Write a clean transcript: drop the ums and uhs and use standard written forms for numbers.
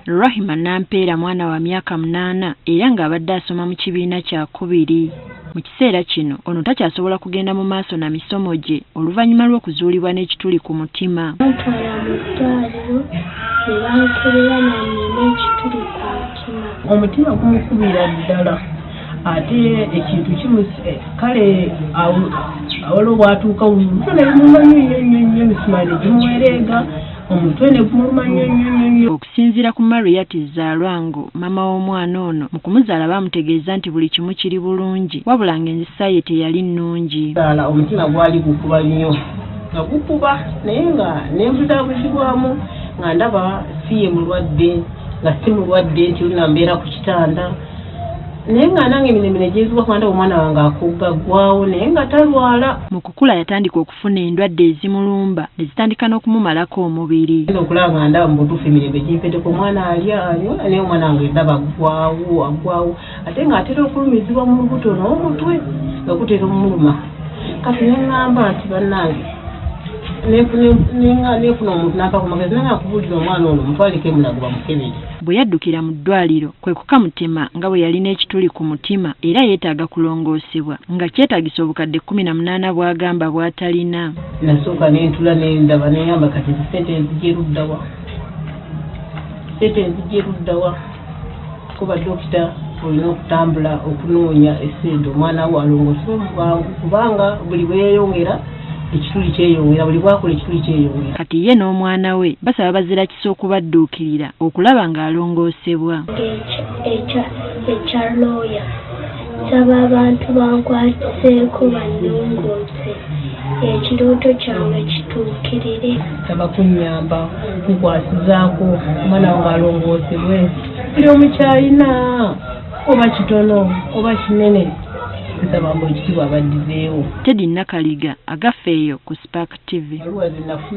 Rahima Nampeera mwana wa myaka 8 era ng'abadde asoma mu kibiina kyakubiri. Mu kiseera kino ono takyasobola kugenda mu maaso na misomo gye oluvannyuma lw'okuzuulibwa n'ekituli ku mutima. Bantwala mu ddwaliro ne bankebera nga nnina ekituli ku mutima. Omutima gumukubira ddala ate ekintu kimu kale awaliwo bw'atuuka omutwe ne gumuluma nnyo nnyo nnyo nnyo, emisumaali ne gimuwereega, omutwe ne gumuluma nnyo nnyo nnyo nnyo. Okusinziira ku Mariat Zalwango, maama w'omwana ono, mu kumuzaala baamutegeeza nti buli kimu kiri bulungi, wabula ng'enzisa ye teyali nnungi. Zaala omutima gwali gukuba nnyo, nga gukuba naye nga nembuzaabuzibwamu nga ndaba si ye mulwadde, nga si mulwadde nti olina mbeera ku kitanda. Naye nga nange emirembe ne gyezibwa kuba ndaba omwana wange akugga ggwawo naye nga talwala. Mu kukula yatandika okufuna endwadde ezimulumba ne zitandika n'okumumalako omubiri. Ngenda okulaba nga ndaba mu butuufu emirembe gimpeddeko, omwana alya anywa naye omwana wange ndaba aggwawo aggwawo ate ng'atera okulumizibwa mu lubuto n'omutwe nga gutera omuluma. Kati ne ŋŋamba nti bannange neefuna omuntu n'ampa ku magezi nange akubuulira omwana ono mutwaleko e Mulago bamukebere. Bwe yaddukira mu ddwaliro kwe kukamutema nga bwe yalina ekituli ku mutima era yeetaaga kulongoosebwa nga kyetaagisa obukadde 18 bw'agamba bw'atalina. Nasooka ne ntula ne ndaba ne ŋŋamba kati zi ssente nzigye ludda wa? Ssente nzigye ludda wa? Kuba dokita olina okutambula okunoonya essente omwana wo alongoosebwe mu bwangu kubanga buli bwe yeeyongera ekituli kyeyongera, buli bw'akola ekituli kyeyongera. Kati ye n'omwana we basaba bazira kisa okubadduukirira okulaba ng'alongoosebwa. Ekya looya nsaba abantu bankwatiseeko bannongoose ekirooto kyange kituukirire. Nsaba kunnyamba kunkwasizaako omwana wange alongoosebwe, buli omu ky'alina oba kitono oba kinene nsaba mbu ekitiibwa abaddizeewo. Teddy Nakaliga agaffe eyo ku Spark TV. Ebbaluwa ze nafuna.